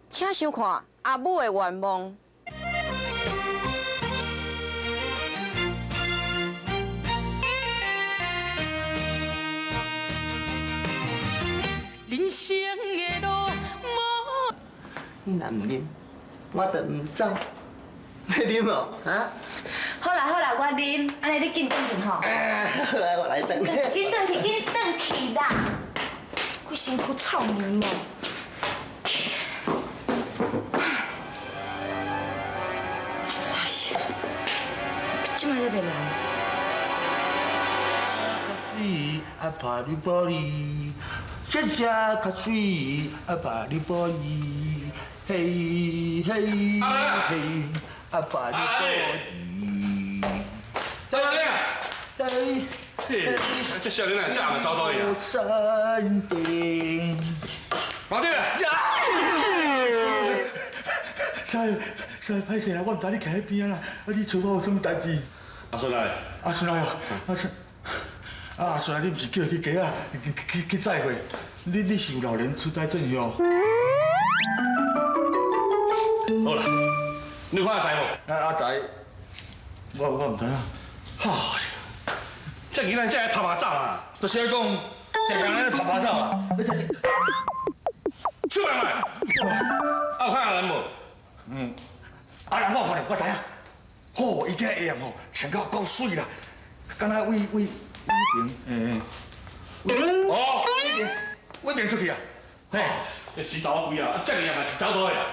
請收看阿母的願望。人生的路無。你若毋啉，我就毋走。欲啉無？哈？好啦好啦，我啉，按呢你緊轉去吼。好啊，我來轉。緊轉去，緊轉去啦！規身軀臭毛毛。哎呀，這擺閣袂來。較水啊，拍你玻璃，這只較水啊，拍你玻璃，嘿嘿嘿，啊，拍你玻璃。张大亮，嘿，嘿，這少年啊，這暗嘛走倒去啊？山頂。王弟。師師歹勢啦，我毋知你徛彼邊啦，啊你揣我有啥物代誌？阿孫來。阿孫來哦，阿孫，啊阿孫啊，你毋是叫伊去街仔去去去載貨？你你是有老年痴呆症哦？好啦，你有看阿財無？啊阿財，我我毋知影。哎這囡仔才會拍拍走啊！就是講，常常咧拍拍走啊！出來來，啊有看阿蘭無？嗯，阿蘭我有看著，我知影。吼，伊今日下暗吼穿到夠媠啦，敢若為為偉平，欸，哦，偉平，偉平出去啊！嘿，這死豆仔鬼啊！這個嘛是走倒的啊！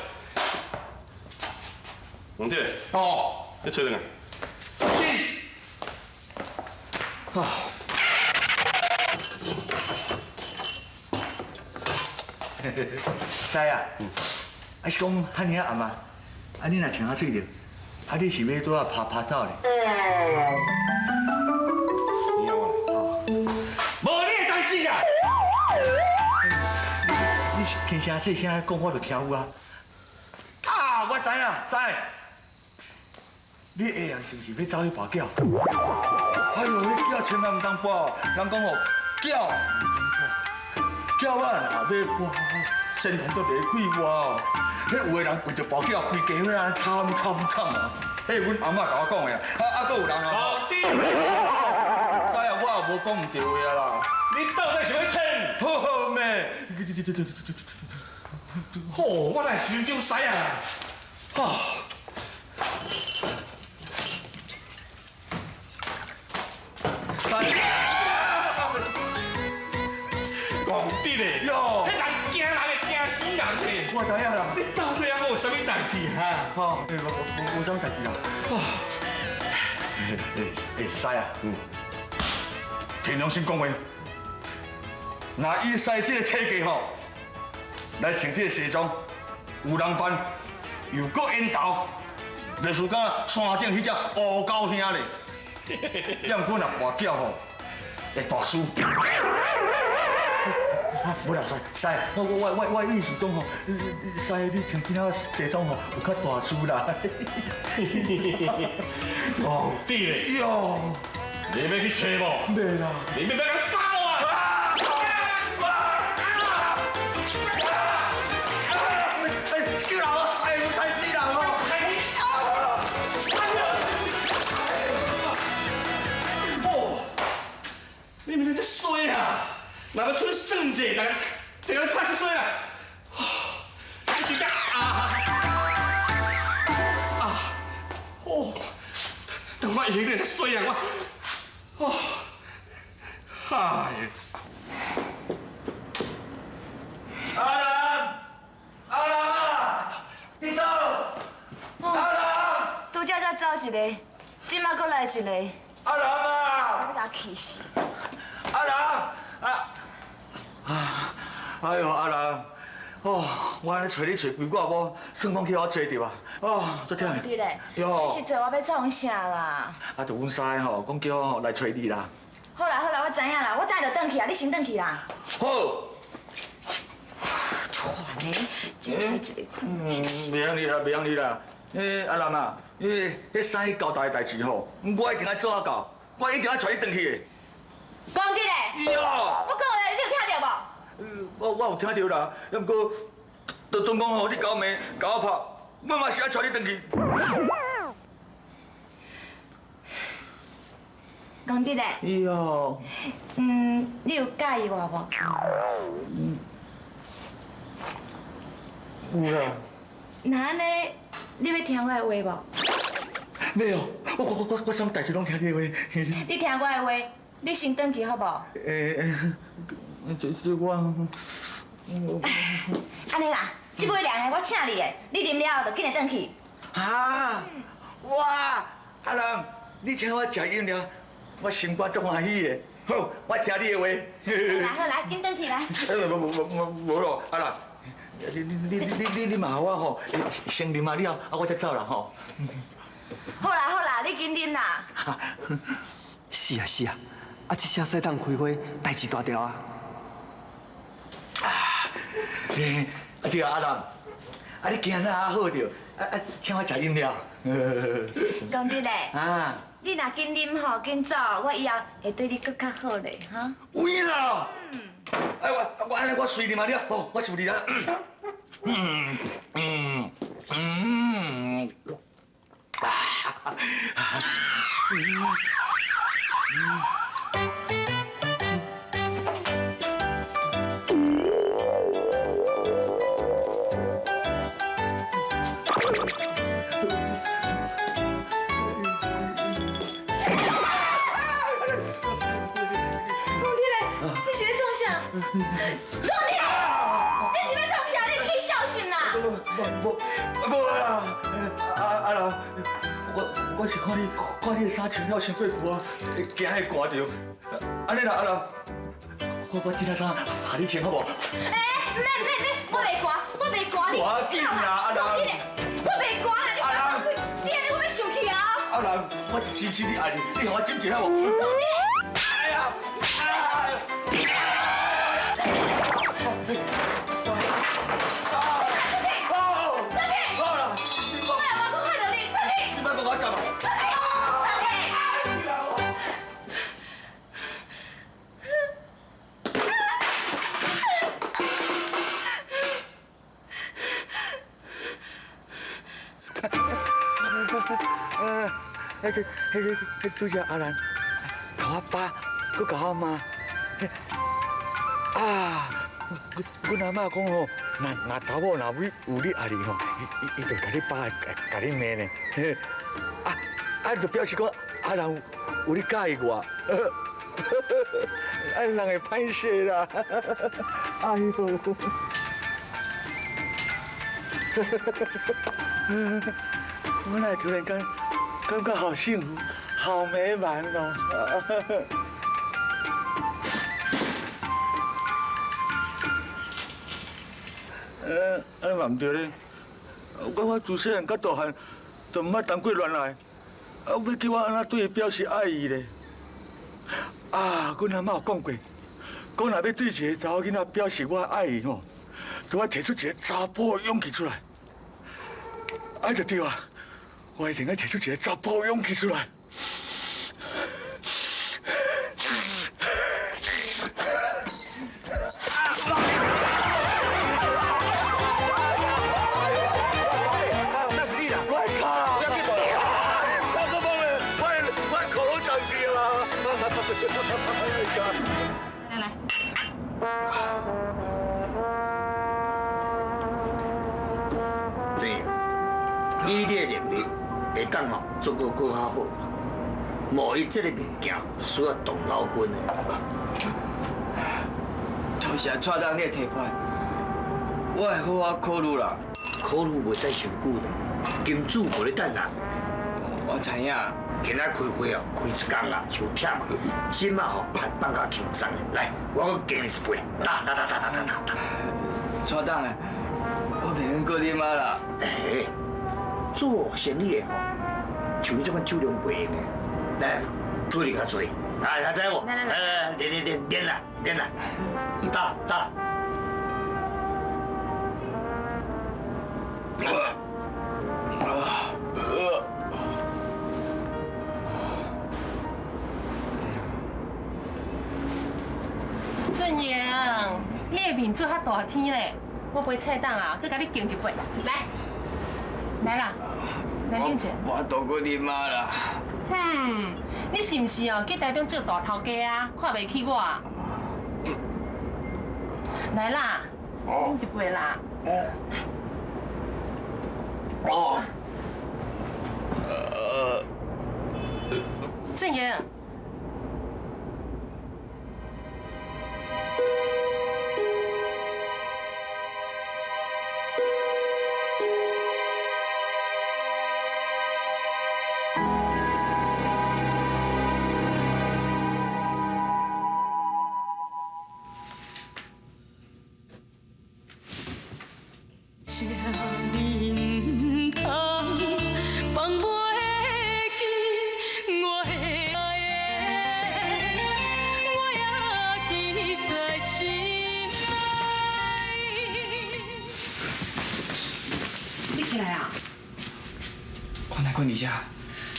王弟，哦，你吹轉來。是。啊。師啊，啊是講遐爾暗啊，啊你若穿較媠著，啊你是欲拄仔拍拍走咧？無你的代誌啊！你是輕聲細聲講，我就聽有啊。啊，我知影，師，你下暗是毋是欲走去跋筊？哎喲，彼筊千萬毋通跋哦！人講吼，筊毋通跋，筊仔若欲跋，仙堂都袂快活哦。彼有的人為著跋筊，規家伙按呢慘慘慘哦。彼阮翁仔共我講的啊，啊啊，閣有人啊。好的。知啊，我也無講毋對話啊啦。你到底是欲創？好好咩？吼，我來想就使啊！啊。王弟咧，喲，彼人驚人會驚死人咧。我知影啦。你到底還有啥物代誌哈？吼，無無無啥物代誌啦。欸欸，師啊，憑良心講話，若以師這個體格吼，來穿這個西裝，有人扮，又閣緣投，袂輸甲山頂彼隻烏狗兄咧。也毋過若跋筊吼，會大輸。無啦，師，我我我我意思講吼，師你穿今仔西裝吼，有較大輸啦。哦，弟咧，喲，你欲去揣無？袂啦。你欲欲共打我啊？哎，救人哦！哎，害死人哦！哦，你明明這衰啊！若欲出算計，大家大家拍出衰啊！這真正啊啊！哦，等我贏你才衰啊！我哦，嗨！阿蘭，阿蘭啊，你到？阿蘭，拄才才走一個，這馬閣來一個。阿蘭啊！欲共我氣死！阿蘭，啊啊！哎喲，阿蘭，哦，我按呢揣你揣規個晡，算講去予我揣著啊！哦，足忝的。弟咧，喲，你是揣我欲創啥啦？啊，就阮師吼，講叫我吼來揣你啦。好啦好啦，我知影啦，我等下就轉去啊，你先轉去啦。好。傳的，真歹一個困。嗯，袂曉你啦，袂曉你啦。欸，阿蘭啊，欸，彼師交代的代誌吼，我一定愛做啊到，我一定愛揣你轉去的。講真的。喲。我講話你有聽著無？我我有聽著啦，抑毋過就总讲吼，你共我骂，共我拍，我嘛是爱带你转去。讲真的。哎哟。嗯，你有佮意我无？有啦。那按呢，你欲听我的话无？欲哦，我啥物代志拢听你的话。你听我的话，你先转去好无？欸，这我。按呢啦，这杯凉的我请你的，你啉了后就紧来转去。哈！哇！阿兰，你请我食饮料，我心肝足欢喜的。好，我听你的话。来好来，紧转去来。欸，无无咯，阿兰，你嘛予我吼，先啉啊了，啊我才走啦吼。好啦好啦，你紧啉啦。是啊是啊，啊这下使当开会，代志大条啊。啊，对啊，阿兰，啊你今仔啊好著，啊请我食饮料。讲真的，啊，你若紧啉吼，紧走，我以后会对你阁较好咧，哈。有影啦！哎，我按呢，我随啉啊了，哦，我随你啊。嗯嗯嗯。啊！讲真的，你是咧创啥？讲真的，你是欲创啥？你起痟心啦！无啦，阿兰，我是看你的衫穿了伤过旧啊，惊会寒著。按呢啦，阿兰，我这件衫予你穿好无？欸，毋免毋免免，我袂寒，我袂寒，你。无要紧啦，阿兰。我袂寒啦，你放开，你按呢我欲生气啊！阿兰，我是真心的爱你，你予我斟一下好无？哎呀！彼主角阿兰，共我爸，阁共我妈。啊，阮阿嬷讲吼，若查某若有你爱你吼，伊就共你爸，共你骂呢。啊，就表示讲阿兰有你佮意我。啊，人会歹势啦。哎哟。我哪会突然间感觉好幸福，好美满哦！嘛毋对咧，我自细汉到大汉，就毋捌谈过恋爱，啊，欲叫我按怎对伊表示爱意咧？啊，阮阿嬷有讲过，讲若欲对一个查某囡仔表示我爱伊吼，就爱提出一个查埔的勇气出来。啊，就对啊，我一定爱提出一个查埔的勇气出来。那是你啦，我的脚，我要去无啦，大哥帮咧，我的口都长掉啊！来来。这样，以你的能力，会当吼做阁阁较好。贸易这个物件需要动脑筋的。多谢蔡董你的提拔，我会好好考虑啦。考虑袂使伤久啦，金主无咧等人。我知影。今仔开会哦，开一工啦，伤忝啊。这马吼还放较轻松的，来，我阁加你一杯，打打打打打打打。蔡董啊，我袂用阁啉啊啦。哎，做生意的吼，像你这款酒量袂用的，来，喝哩较济，来，知无？来来来，练练练练啦，练啦，打打。俊英，你的面做较大天咧，我陪菜档啊，去共你敬一杯，来，来啦，来啉者。我度过啉啊啦。嗯，你是毋是哦去台中做大头家啊？看袂起我？来啦，饮一杯啦。哦。正言。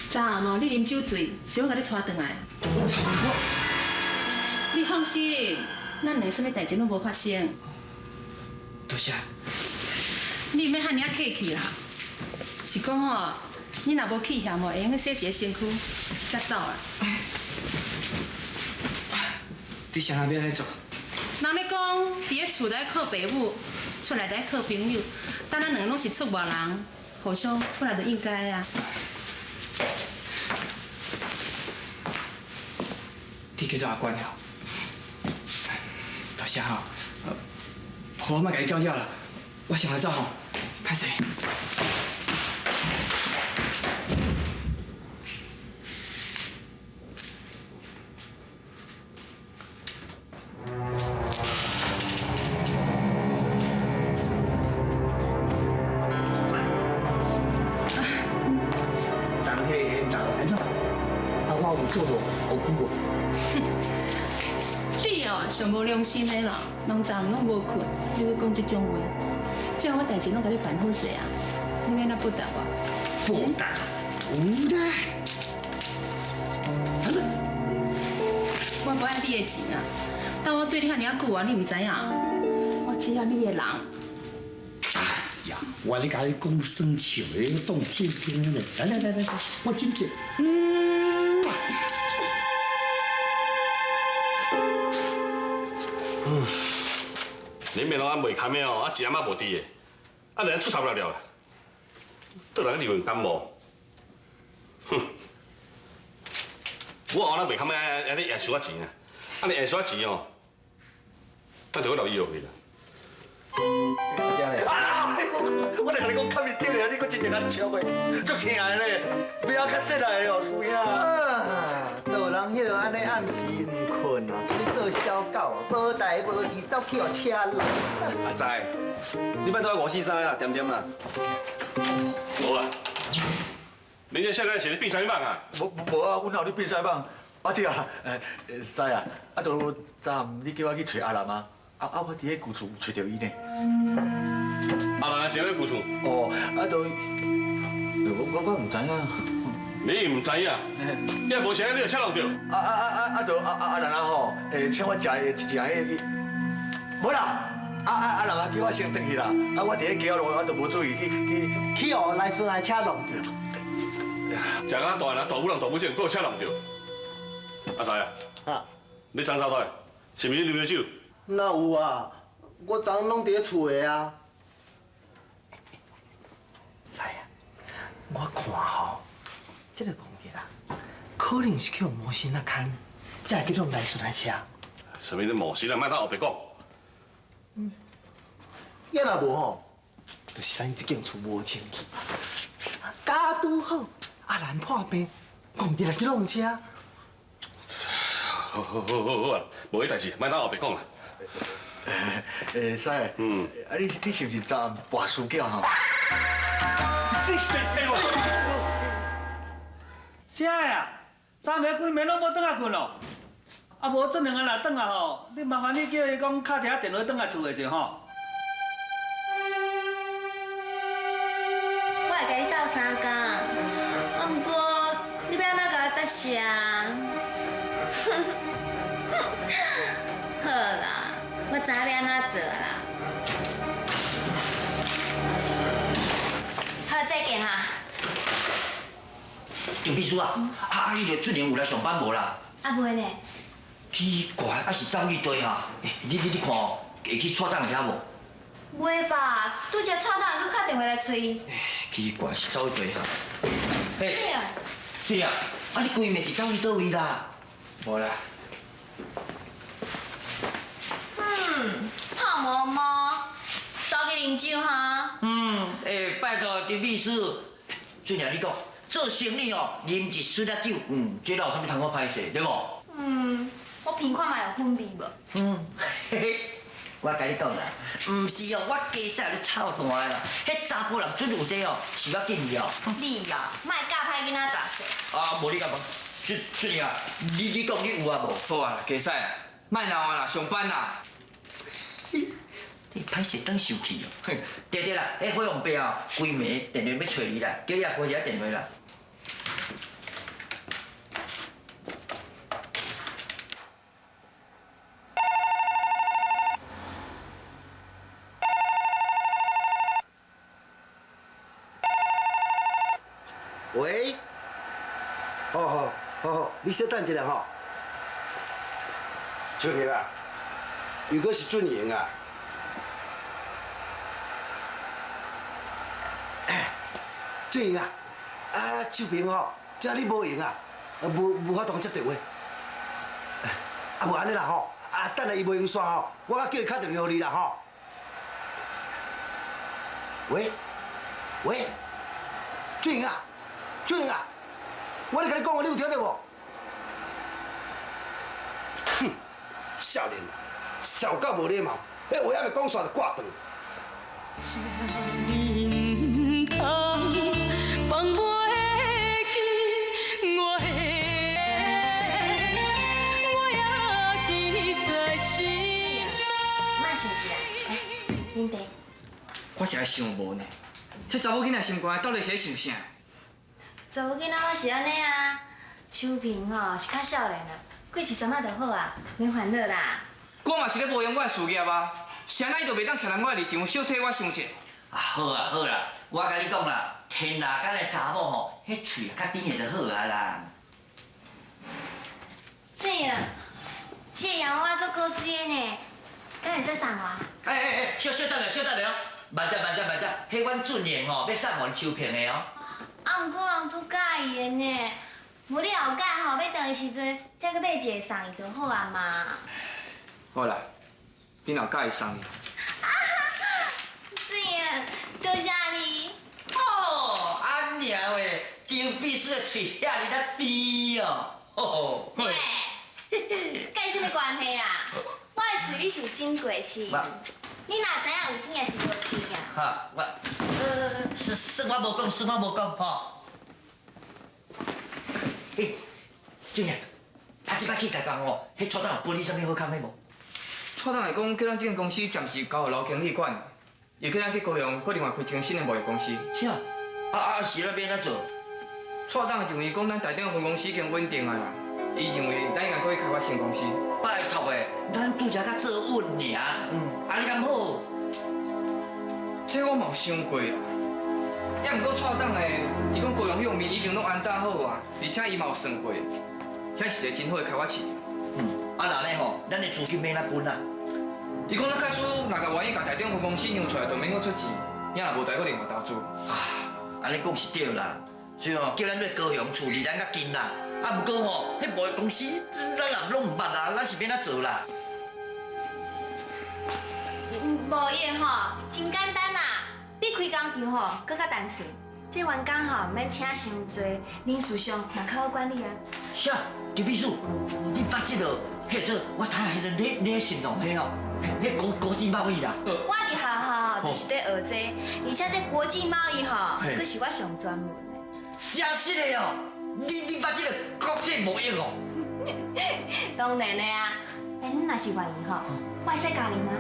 昨暗哦，你啉酒醉，是我共你带转来。你放心，咱两个啥物代志拢无发生。多谢。你毋免遐尔仔客气啦，是讲哦，你若无气嫌哦，会用去洗一个身躯，才走啦。你啥人欲按呢做？人咧讲，伫咧厝内靠爸母，出来就爱靠朋友。但咱两个拢是出外人，互相本来就应该啊。你叫做阿关了，多谢哈。我莫共你计较啦，我先来走吼，歹势。昨迄个缘投安怎？啊，我有做到好久无？你哦，上无良心的啦，人昨暗拢无睏，你阁讲这种话，这样我代志拢共你办好势啊，你欲按怎报答我？报答？有啦，反正我无爱你的钱啊，但我对你遐尔仔久啊，你毋知影？我只要你的人。哎呀，我咧共你讲耍笑的，你当正经的。来来来来，我真正。嗯。林美拢啊袂堪的哦，啊一暗仔无伫的，啊连出头来了，倒来离婚感冒，哼！我后仔袂堪的，安尼也收我钱啊，啊你会收我钱哦，那就我留医药费啦。啊！我咧共你讲，较面顶的，你阁真正较笑的，足疼的咧，不要较说来哦，有影。啊，都有人彼落按呢暗时毋睏哦，出去做小狗，无代无志走去予车弄。阿仔，你莫拄仔5、4、3啦，点点啦。无啊，你这少年是咧变啥物梦啊？无无啊，阮哪有咧变啥梦？啊对啊，师啊，啊就昨暗你叫我去揣阿南啊，啊我伫咧旧厝揣著伊呢。阿南是咧旧厝？哦，啊就，我毋知影。你毋知影？你若无啥，你就车弄著。啊，就阿南啊吼，请我食食彼，无啦，阿南啊叫我先转去啦，啊我伫咧街仔路，我就无注意去去去予来孙来车弄著。食甲大人大母人大母症，阁有车弄著。阿才啊，啊，你昨走倒来，是毋是啉了酒？哪有啊？我昨昏拢伫咧厝的啊。知啊，我看吼，这个戆日啊，可能是去予魔神仔牵，才会去弄来顺来车。啥物魔神仔？莫当乌白讲。嗯，也若无吼，就是咱这间厝无清气。假拄好，阿兰破病，戆日来去弄车。好好好好好啊，无彼代志，莫当乌白讲啦。师，嗯，啊你是毋是昨暗跋输囝吼？你是对无？啥呀？昨暝规暝拢无转来睏咯。啊，无这两个若转来吼，你麻烦你叫伊讲敲一下电话转来厝的者吼。我会共你斗相共，啊，毋过你欲按怎共我答谢啊？好啦，我知影欲按怎做啦。张秘书啊，啊，彼个俊玲有来上班无啦？啊，袂呢。奇怪，啊是走去佗哈？你看哦，会去蔡董遐无？袂吧，拄才蔡董阁敲电话来催伊。奇怪，是走去佗哈？嘿，是啊，啊你规暝是走去佗位啦？无啦。嗯，臭毛毛，走去啉酒哈？嗯，欸，拜托张秘书，俊玲你讲，做生意哦，啉一吋仔酒，这哪有啥物通好歹势，对无？嗯，我闻看觅有粉味无？嗯，嘿嘿，我共你讲啦，毋是哦，我加屎咧臭蛋的啦，彼查埔人准有这哦，是我建议哦。你哦，莫教歹囡仔杂事。啊，无你干嘛？俊俊玲啊，你讲你有啊无？好啊，加屎啊，莫闹啊啦，上班啦。你歹势当受气哦。对对啦，彼火王伯哦，规暝电话欲揣你啦，叫你也拨一下电话啦。喂，好好好好，你稍等一下吼。秋萍啊，又阁是俊英啊。哎，俊英啊，啊秋萍吼，这你无闲啊，无法度接电话。啊，无按呢啦吼，啊等下伊无闲煞吼，我阁叫伊敲电话予你啦吼。喂，喂，俊英啊！俊英啊，我咧共你讲话，你有听著无？哼，少年啊，少到无礼貌，彼话犹未讲煞就挂断。莫生气啦，来，啉茶。我是来想无呢，这查某囡仔心肝到底是咧想啥？查某囡仔嘛是按呢啊，秋萍吼是较少年啊，过一阵仔就好啊，免烦恼啦。我嘛是咧无用我的事业啊，是按怎伊就袂当徛人我的立场，小替我想者。啊好啊好啦，我共你讲啦，天啦间的查某吼，彼喙较甜的就好啊啦。这样，这个洋娃娃足古锥的呢，敢会使送我？哎哎哎，小等下小等下哦，慢者慢者慢者，彼阮俊英吼欲送予秋萍的哦。啊，毋过人足佮意的呢，无你后盖吼，欲转的时阵，再阁买一个送伊就好啊嘛。好啦，你若佮意送伊。啊，俊英，多谢你。哦，按呢话，张秘书的喙遐尔仔甜哦。吼。喂，佮伊啥物关系啦？我的喙你是有经过是？你若知影有甜抑是无甜啊？哈，我，算我无讲，算我无讲吼。欸，俊英，啊，这摆去台北吼，彼蔡董有分你啥物好康的无？蔡董会讲，叫咱这间公司暂时交予刘经理管，又叫咱去高雄，阁另外开一间新的贸易公司。是啊，啊是咱欲按怎做？蔡董认为讲，咱台中分公司已经稳定啊啦，伊认为咱应该阁去开发新公司。拜托的，咱拄才阁做稳尔，啊你敢好？这我嘛有想过啦，也毋过蔡董的，伊讲高雄彼方面已经拢安搭好啊，而且伊嘛有算过，遐是一个真好的开发市场。啊那呢吼，咱的资金欲按怎分啊？伊讲咱假使若个愿意共台中分公司让出来，就免阁出钱，也若无代阁另外投资。啊，按呢讲是对啦，所以吼，叫咱去高雄厝离咱较近啦。啊，毋过吼，彼贸易公司咱也拢毋捌啊，咱是欲按怎做啦？贸易吼真简单啦，比开工厂吼阁较单纯。这员工吼毋免请伤济，人事上嘛较好管理啊。啥？张秘书，你捌这个？彼做我知影彼阵你咧形容彼哦，彼国际贸易啦。我伫学校就是咧学这，而且这国际贸易吼，阁是我上专门的。真实的哦，你捌这个国际贸易哦？当然的啊，哎，你若是愿意吼，我会使教你吗？